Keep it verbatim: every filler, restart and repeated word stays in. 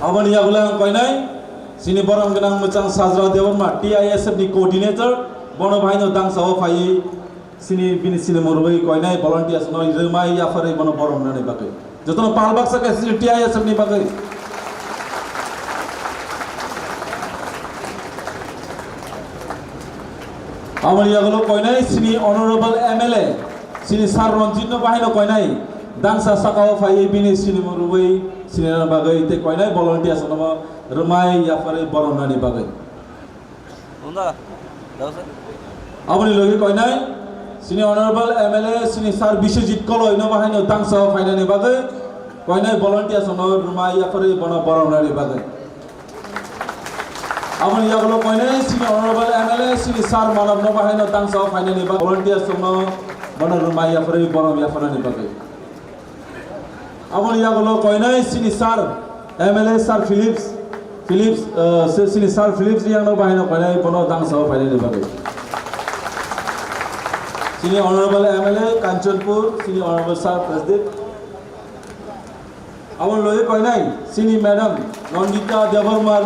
Aboni yagulo ang koinai, chini borom gwnang mwchang Sajra Debbarma, T I S F ni coordinator, bono bahaino dangsa o phaiwi, chini bini chini murwi koinai volunteers no rwmai yapharwi bono borom nani bagwi. Jotono pal baksa khe chini T I S F ni bagwi. Aboni yagulo koinai chini honorable M L A, chini Sir Ranjit no bahaino koinai, dangsa saka o phaiwi bini chini murwi, chini bagwi tei koinai volunteers no rwmai yapharwi borom nani bagwi. Unda, dawsa. Aboni logi koinai, chini honorable M L A, chini Sir Biswajit Koloi no bahaino dangsa o phainani bagwi, koinai volunteers no rwmai yapharwi bono borom nani bagwi. Aboni yagulo koinai, chini honorable M L A, chini Sir Manav no bahaino dangsa o phainani bagwi, volunteers no bono rwmai yapharwi borom yapharnani bagwi. Aboni yagulo koinai chini Sir M L A Sir Philips, Philips, uh, si-, chini Sir Philips Riyang no bahaino koinai bono dangsa o phainani bagwi. Chini honorable M L A Kanchanpur, chini honorable Sir President. Aboni logi koinai chini madam Nandita Debbarma